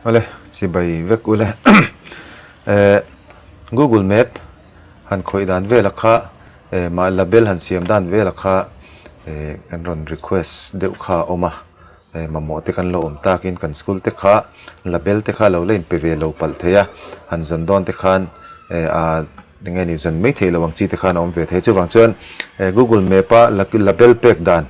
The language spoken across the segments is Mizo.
Awle chibai vek ule eh Google Map han khawih dan vela kha eh mah label han siam dan vela kha eh kan rawn request deuh kha a awm a eh mamawh te kan lo awm takin kan school te kha label te kha lo la inpe ve lo palh thei a han zawn dawn te khan eh ah eng nge ni zawn mai theih loh ang chi te khan a awm ve thei chuvang chuan eh Google Map a label pek dan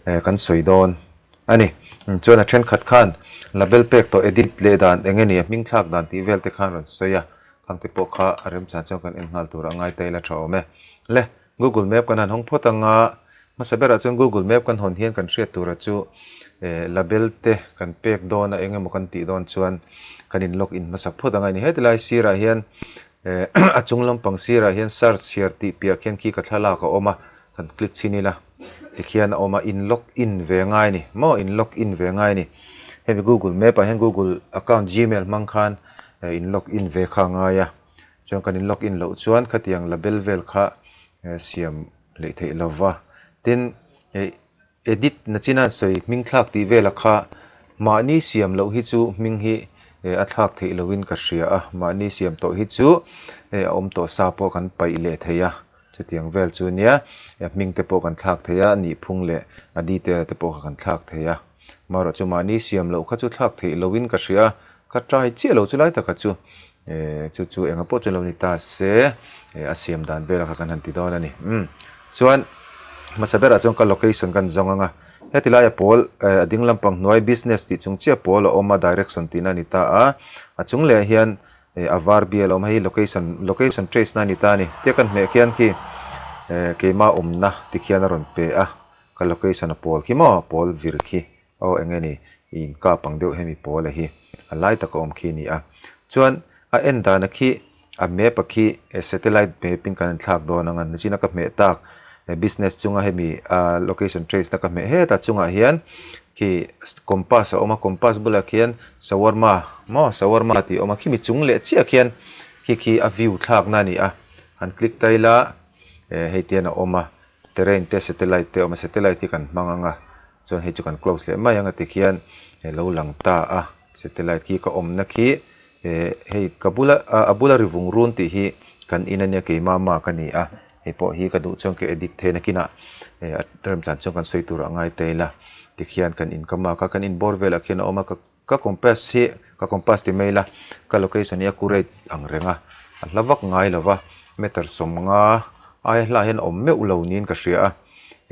eh kan sawi dawn. A ni. Chuan a thenkhat khan label pek tawh edit leh dan eng nge ni a hming thlak dan tih vel te khan rawn sawi a, khang te pawh kha a remchan chuan kan en nghal tur a ngai ta ila tha awm e. Le, Google Map kan han hawng phawt ang a, hmasa berah chuan Google Map kan hawn hian kan hriat tura chu eh label te kan pek dawn a eng emaw kan tih dawn chuan kan in log in hmasak phawt ang a ni. Heti lai sirah hian eh a chung lampang sirah hian search chhiar tih piah khian khi ka thlalak a awm a, Kan click chhin ila tikhian a awm a in log in ve ngai a ni maw in log in ve ngai a ni hemi google map ah hian google account gmail hmang khan in log in ve kha a ngai a chuan kan in log in loh chuan khatiang label vel kha siam leh theih lo va tin ih edit na chin a sawi hming thlak tih vel a kha mahni siam loh hi chu hming hi a thlak theih loh in ka hria a mahni siam tawh hi chu a awm tawh sa pawh kan paih leh thei a. Chutiang vel chu nia, hming te pawh kan thlak thei a, nihphung leh a detail te pawh kha kan thlak thei a. Marawh chu mahni siam loh kha chu thlak theih loin ka hria a, ka try chiah lo chu lai taka chu chu chu enga pawh chu lo ni ta se a siam dan vel kha kan han ti dawn a ni. Umm chuan hmasa berah chuan ka location kan zawng ang a, heti laia pawl a ding lampang hnuai business tih chung chiah pawl a awm a direction tihna a ni ta a, a chung leh ah hian Eh a var bial a awm a hei location location trace na a ni ta a ni tia kan hmeh khian khi eh keimah awmna ti khian a rawn pe a ka location a pawl khi maw pawl vir khi aw eng nge ni in kap ang deuh hemi pawl a hi a lai taka awm khi a ni a chuan a en dana khi a map a khi satellite map in kan han thlak dawn ang a nachina ka hmeh tak business chunga hemi ah location trace na ka hmeh hetah chungah hian Khi compass a awm a, compass bulah khian shawarma maw shawarma tih a awm a, khimi chung leh chiah khian khi khi a view thlakna a ni a, han click ta ila eh hei tian a awm a, terrain te satellite te a awm a, satellite hi kan hmang ang a, chuan hei chu kan close leh mai ang a tikhian lo lang ta a, satellite khi ka awmna khi eh hei ka bula a bula ri vung run tih hi kan in a nia keimah mah ka ni a. Hei pawh hi ka duh chuan ka edit theih nakinah eh a remchan chuan kan sawi tur a ngai ta ila tikhian kan income a ka kan inbawr velah khian a awm a ka ka compass hi ka compass ti mai ila ka location hi accurate ang reng a a hla vak ngai lo va meter sawmnga aia hlah hian a awm meuh lo niin ka hria a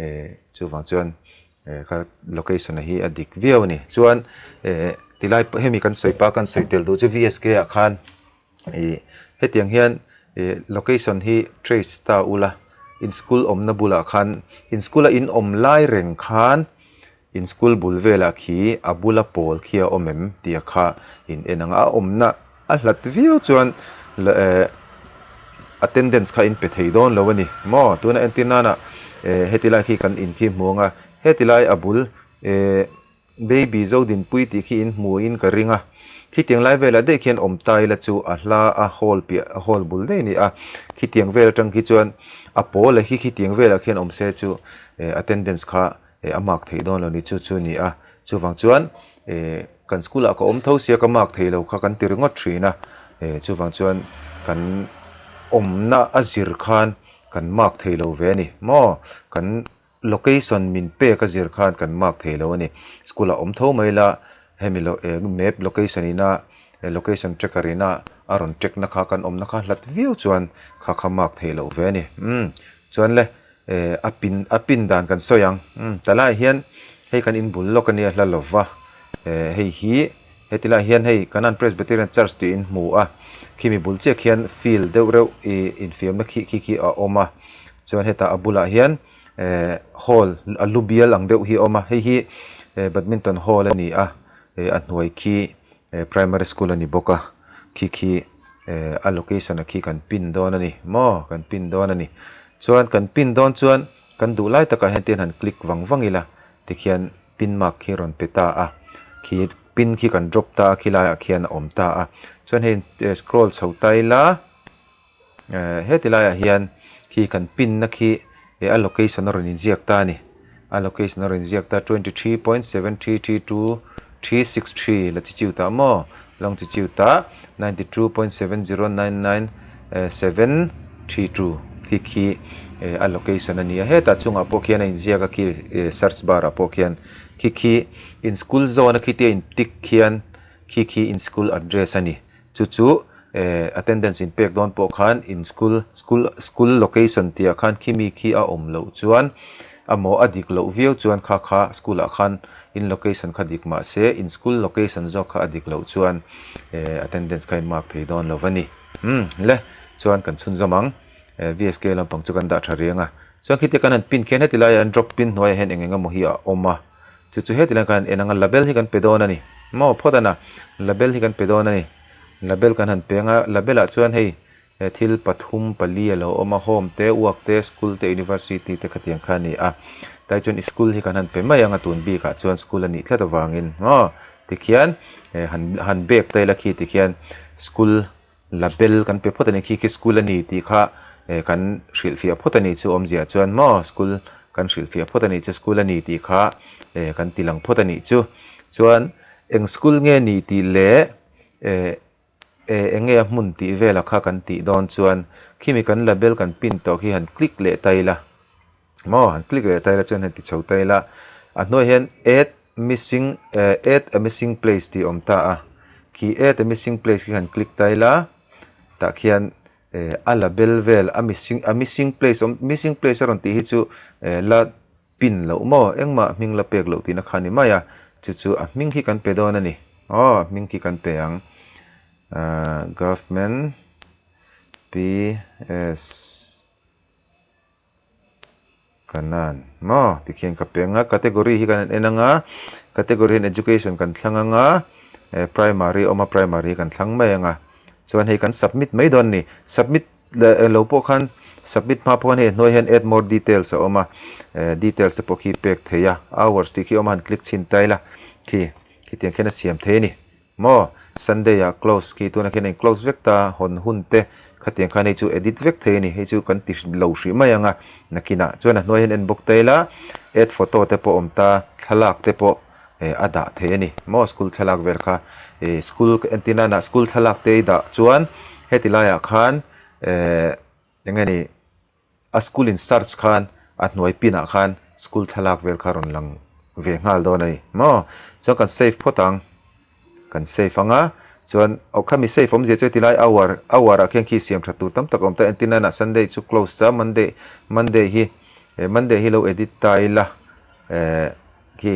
eh chuvang chuan eh ka location a hi a dik viau a ni chuan eh tilai hemi kan sawi pah kan sawi tel duh chu V S K ah khan. Ih hetiang hian ih location hi trace ta ula in school awmna bulah khan in school a in awm lai reng khan in school bul velah khi a bula pawl khi a awm em tih a kha in en ang a a awmna a hlat viau chuan eh attendance kha in pe thei dawn lo a ni maw tuna entir nana eh heti lai khi kan in khi hmu ang a heti lai a bul eh. Baby Zodinpui tih khi in hmu in ka ring a, khitiang lai velah daih khian awm ta ila chu a hla a hall piah a hall bul daih a ni a, khitiang vel atang khi chuan a pawl a hi khitiang velah khian awm se chu eh attendance kha eh a mark theih dawn lo ni chu chu a ni a, chuvang chuan eh kan school ah ka awm tho sia ka mark thei lo kha kan ti ringawt thin a, eh chuvang chuan kan awmna a zir khan kan mark thei lo ve a ni maw kan. Location min pek a zir khan kan mark thei lo a ni. School ah awm tho mai la, hemi lo eh map location ina location tracker ina a rawn track na kha kan awmna kha hlat viau chuan kha kha mark theih loh ve a ni. Umm chuan le eh a pin a pin dan kan sawi ang. Umm talaiah hian hei kan inbul lawk a nia hla lo va eh hei hi heti laiah hian hei Kanan Presbyterian Church tih in hmu a, khimi bul chiah khian field deuh reuh ih infiamna khi khi khi a awm a, chuan hetah a bulah hian. eh hall a lu bial ang deuh hi a awm a hei hi eh badminton hall a ni a eh a hnuai khi eh primary school a ni bawk a khi khi eh a location a khi kan pin dawn a ni maw kan pin dawn a ni chuan kan pin dawn chuan kan duh lai takah hian tian han click vang vang ila tikhian pin mark khi a rawn pe ta a khi pin khi kan drop ta a khilaiah khian a awm ta a chuan hei scroll chho ta ila. Eh heti laiah hian khi kan pin na khi eh a location a rawn inziak ta a ni a location a rawn inziak ta 23.7332363 la chi chiu tah maw Longitude ah 92.7099732 khi khi a location a ni a, hetah chungah pawh khian a inziak a khi search bar ah pawh khian khi khi in school zone a khitia in tick khian khi khi in school address a ni. Chu chu attendance in pek dawn pawh khan in school school school location tih ah khan khimi khi a awm loh chuan amaw a dik loh viau chuan kha kha school ah khan in location kha dik mah se in school location zawk kha a dik loh chuan attendance kha in mark thei dawn lo a ni. Umm le chuan kan chhunzawm ang VSK lampang chu kan dah tha riang a chuan khitia kan han pin khian heti laiah an drop pin hnuaiah hian eng eng emaw hi a awm a. Chu chu heti lai khan en anga label hi kan pe dawn a ni. Maw phawt a na, label hi kan pe dawn a ni. Label kan han pe anga, label ah chuan hei thil pathum pali a lo awm a, home te, work te, school te, university te khatiang kha a ni a. Tlai chuan school hi kan han pe mai anga tun bik ah chuan school a nih tlat avangin maw tikhian han han bag ta ila khi tikhian school Label kan pe phawt a ni, khi khi school a ni tih kha kan hrilhfiah phawt a ni chu awmzia chuan maw school kan hrilhfiah phawt a ni chu school a ni tih kha kan ti lang phawt a nih chu. Chuan eng school nge ni tih leh eng nge a hmun tih velah kha kan tih dawn chuan khimi kan label kan pin tawh khi han click leh ta ila. Maw han click leh ta ila chuan han ti chho ta ila a hnuaiah hian add missing eh add a missing place tih a awm ta a khi add a missing place khi han click ta ila tah khian eh a label vel a missing a missing place awm missing place a rawn tih hi chu eh la pin loh maw engmah hming la pek loh tihna kha a ni mai a chu chu a hming khi kan pe dawn a ni aw a hming khi kan pe ang ahh government PS. Kanan maw tikhian ka pe anga category hi kan en anga category hian education kan thlang anga eh primary a awm a primary kan thlang mai anga chuan hei kan submit mai dawn a ni submit leh lo pawh khan submit hma pawh khan hei a hnuai hian add more details a awm a eh details te pawh khi pek thei a hours tih khi a awm a han click chhin ta ila khi khitiang khian a siam thei a ni. Maw? Sunday ah close khi tunah khian a in close vek ta, hawn hun te khatiang khan hei chu edit vek thei a ni, hei chu kan ti lo hrih mai ang a, nakinah chuan a hnuai hian en bawk ta ila add photo te pawh awm ta, thlalak te pawh eh a dah thei a ni, maw school thlalak vel kha eh school entir nana school thlalak te i dah chuan heti laiah khan eh eng nge ni. A school in search khan a hnuai pin ah khan school thlalak vel kha rawn lang ve nghal dawn a ni maw? Chuan kan save phawt ang, kan save ang a, chuan aw khami save awmzia chu heti lai hour hour ah khian khi siam tha tur tam tak a awm ta, entir nan ah Sunday chu close a Monday Monday hi eh Monday hi lo edit ta ila eh khi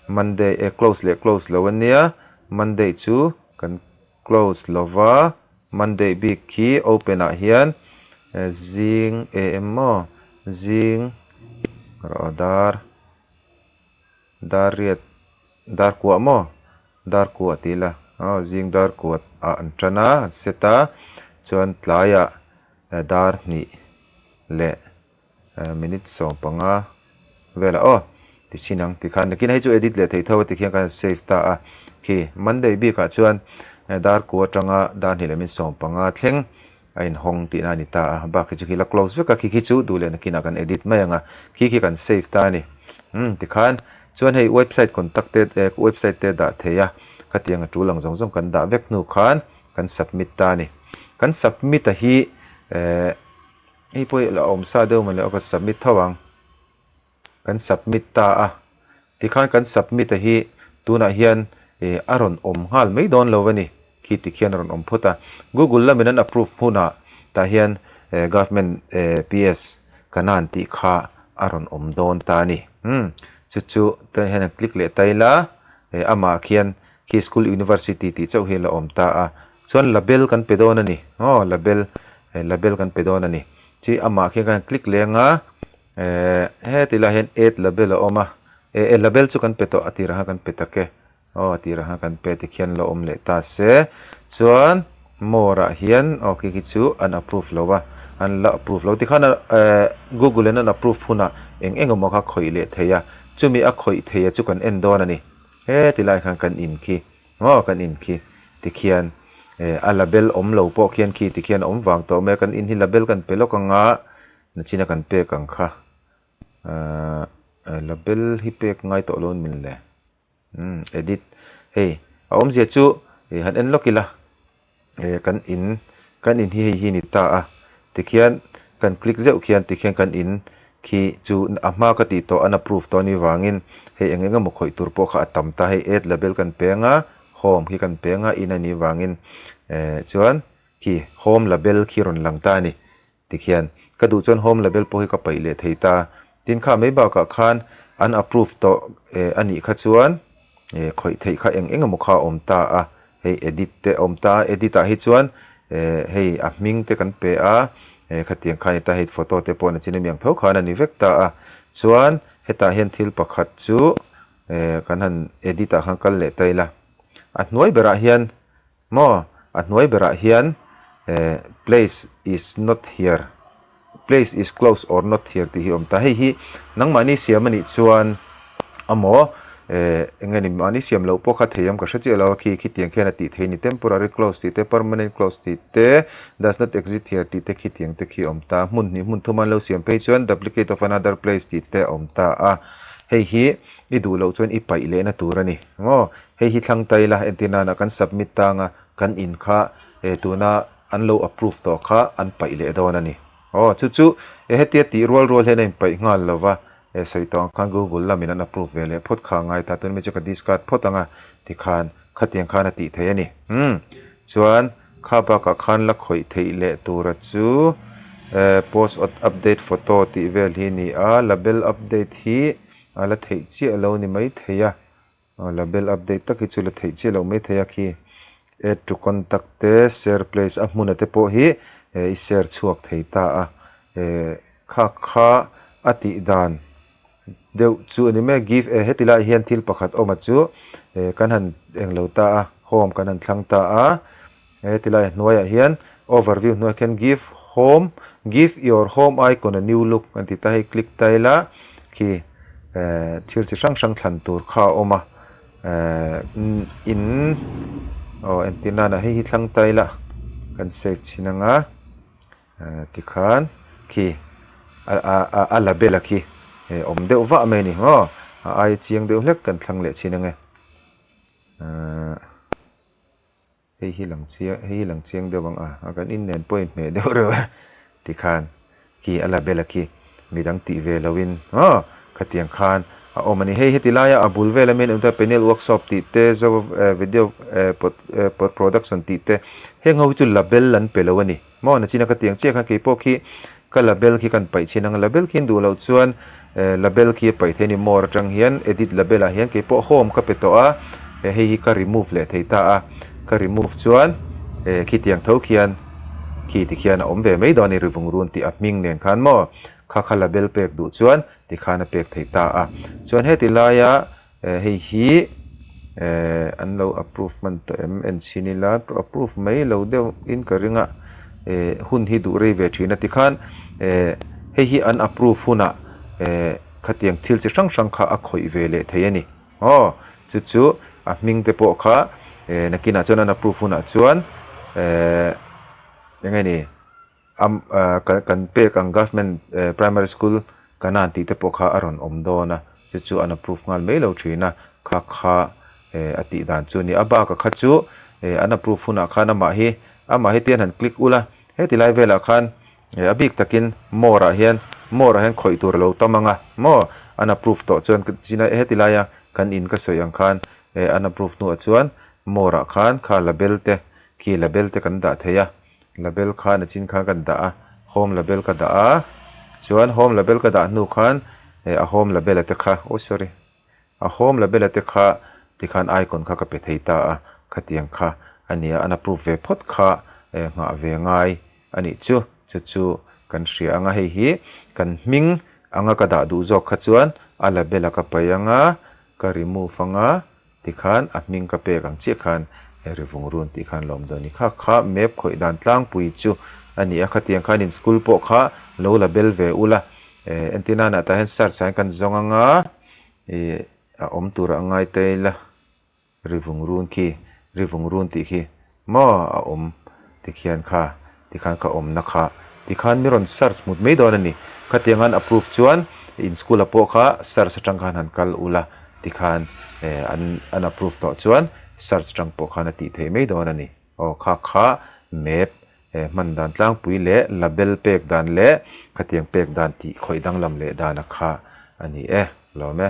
Monday eh close leh close lo ania Monday chu kan Close lova Monday bik khi open ah hian zing am maw zing rawh dar dar riat dar kuah maw dar kuah tih ila aw zing dar kuah ah an tan a an set a chuan tlaiah dar hnih leh Minute 15 velah aw ti chin ang tikhan nakin hei chu edit leh theih tho a tikhian kan save ta a khi Monday bikah chuan dar kua atanga dar hnih leh minute 15 thleng a inhawng tihna a ni ta a bak hi chu khi la close vek a khi khi chu duh leh nakinah kan edit mai ang a khi khi kan save ta a ni umm tikhan chuan hei website contact te website te dah thei a khatiang a tul ang zawng zawng kan dah vek hnu khan kan submit ta a ni kan submit a hi eh. Hei pawh hi la awm sa deuh mawle aw ka submit tho ang. Kan submit ta a, tikhan kan submit a hi tunah hian eh a rawn awm nghal mai dawn lo a ni, khi tikhian a rawn awm phawt a. Google lamin an approve hmunah tah hian eh government eh PS Kanan tih kha a rawn awm dawn ta a ni. Umm chu chu tunah hian an click leh ta ila eh amah khian khi school university tih chauh hi a la awm ta a. Chuan label kan pe dawn a ni aw label eh label kan pe dawn a ni chi amah khian kan click leng a eh heti lai hian add label a awm a eh eh label chu kan pe tawh a tirah khan kan pe tak e aw a tirah khan kan pe tikhian la awm leh ta se chuan more ah hian aw khi khi chu an approve lo a an la approve lo tikhan eh google in an approve hunah eng eng emaw kha khawih leh thei a chumi a khawih thei a chu kan en dawn a ni heti lai khan kan in khi. Maw kan in khi tikhian eh a label awm lo pawh khian khi tikhian a awm vang tawh mai a, kan in hi label kan pe lawk anga nachina kan pek ang kha ahh label hi pek ngai tawh lo min le umm edit hei a awmzia chu Ih han en lawk ila eh kan in kan in hi hei hi ni ta a tikhian kan click zeuh khian tikhian kan in khi chu a hma ka tih tawh an approve tawh anih vangin hei eng eng emaw khawih tur pawh kha a tam ta hei add label kan peng a home khi kan peng a in anih vangin eh chuan khi home label khi rawn lang ta a ni. Tikhian, ka duh chuan home label pawh hi ka paih leh thei ta. Tin kha mai bakah khan an approve tawh eh a nih kha chuan eh khawih theih kha eng eng emaw kha a awm ta a, hei edit te a awm ta a, edit ah hi chuan eh hei a hming te kan pe a, eh khatiang kha a ni ta, hei photo te pawh nachin emiang tho khan a ni vek ta a. Chuan hetah hian thil pakhat chu eh kan han edit ah khan kal leh ta ila, a hnuai berah hian Maw? A hnuai berah hian eh place is not here, place is close or not here tih hi a awm ta. Hei hi nangmahni siam a nih chuan amaw eh eng nge ni mahni siam loh pawh kha thei awm ka hre chiah lo a khi khitiang khian a tih theih a ni. Temporary close tih te, permanent close tih te, does not exist here tih te khitiang te khi a awm ta. Hmun hnih hmun thum an lo siam phei chuan duplicate of another place tih te a awm ta a. Hei hi i duh loh chuan i paih lehna tur a ni. Maw? Hei hi thlang ta ila, entir nana kan submit tanga kan in kha eh tuna an lo approve tawh kha an paih leh dawn a ni. Aw chu chu eh hetia tih rual rual hian a inpaih nghal lo va, eh sawi tawh ang khan Google lamin an approve ve leh phawt kha a ngai ta, tun mi chu ka discard phawt ang a tikhan khatiang khan a tih theih a ni. Umm chuan kha bakah khan la khawih theih leh tura chu eh post update photo tih vel hi a ni a, label update hi a la theih chiah lo ni maithei a. Aw label update tak hi chu la theih chiah loh maithei a khi add to contact te share place a hmuna te pawh hi eh i share chhuak thei ta a eh kha kha a tih dan deuh chu a ni mai a give eh heti lai hian thil pakhat awm a chu eh kan han englo ta a home kan han thlang ta a heti lai hnuaiah hian overview hnuaiah khian give home give your home icon a new look an ti ta hei click ta ila khi eh thil chi hrang hrang thlan tur kha a awm a eh in aw entir nana hei hi thlang ta ila kan save chhin anga eh tikhan khi a a a label a khi eh awm deuh vah mai a ni maw a aia chiang deuh hlek kan thlang leh chhin ange eh. Hei hi lang chiang hei hi lang chiang deuh ang a, a kan in nen pawh inhmeh deuh reuh e tikhan khi a label a khi midang tih ve lo in aw khatiang khan a awm a ni. Hei heti laia a bul vel a main awm ta panel workshop tih te zo video production tih te heng ho hi chu label an pe lo a ni. Maw nachina ka tiang chiah khan keipawh khi ka label khi kan paih chhin ang a, label khi an duh loh chuan label khi a paih thei a ni more atang hian edit label ah hian keipawh home ka pe tawh a hei hi ka remove leh thei ta a, ka remove chuan khitiang tho khian khi tikhian a awm ve mai dawn a ni rivung run tih a hming nen khan maw kha kha label pek duh chuan tikhan a pek thei ta a, chuan heti laia Hei hi an lo approve hman tawh em en chhin ila approve mai lo deuh in ka ring a hun hi duh rei ve thin a tikhan hei hi an approve hunah khatiang thil chi hrang hrang kha a khawih ve leh thei a ni aw chu chu a hming te pawh kha nakinah chuan an approve hunah chuan eng nge ni. Kan pek ang Government Primary School Kanan tih te pawh kha a rawn awm dawn a, chu chu an approve nghal mai lo thin a, kha kha a tih dan chu a ni. A bak a kha chu an approve hunah khan amah hi amah hi tian han click ula, heti lai velah khan a bik takin more ah hian more ah hian khawih tur a lo tam ang a maw, an approve tawh chuan heti laia kan in ka sawi ang khan an approve hnuah chuan more ah khan kha label te khi label te kan dah thei a. Label kha nachin khan kan dah a, home label ka dah a, chuan home label ka dah hnu khan eh a home label a te kha, oh sorry, a home label a te kha tikhan icon kha ka pe thei ta a, khatiang kha a nia, an approve ve phawt kha eh nghah ve ngai a nih chu, chu chu kan hria ang a, hei hi kan hming anga ka dah duh zawk kha chuan a label a ka paih ang a, ka remove ang a. Tikhan a hming ka pek ang chiah khan ri vung run tih khan lawm dawn ni. Kha kha map khawih dan tlangpui chu a ni a, khatiang khan in school pawh kha lo la bel ve ula. Entir nanah tah hian search ah hian kan zawng anga ih a awm tur a ngai ta ila ri vung run khi ri vung run tih khi Maw a awm tikhian kha tikhan ka awmna kha tikhan mi rawn search hmut mai dawn a ni. Khatiang an approve chuan in school ah pawh kha search atang khan han kal ula tikhan eh an an approve tawh chuan search tang pawh khan a tih theih mai dawn a ni. Aw kha kha map hman dan tlangpui leh label pek dan leh khatiang pek dan tih khawih danglam leh dan a kha a ni e. Lawm e.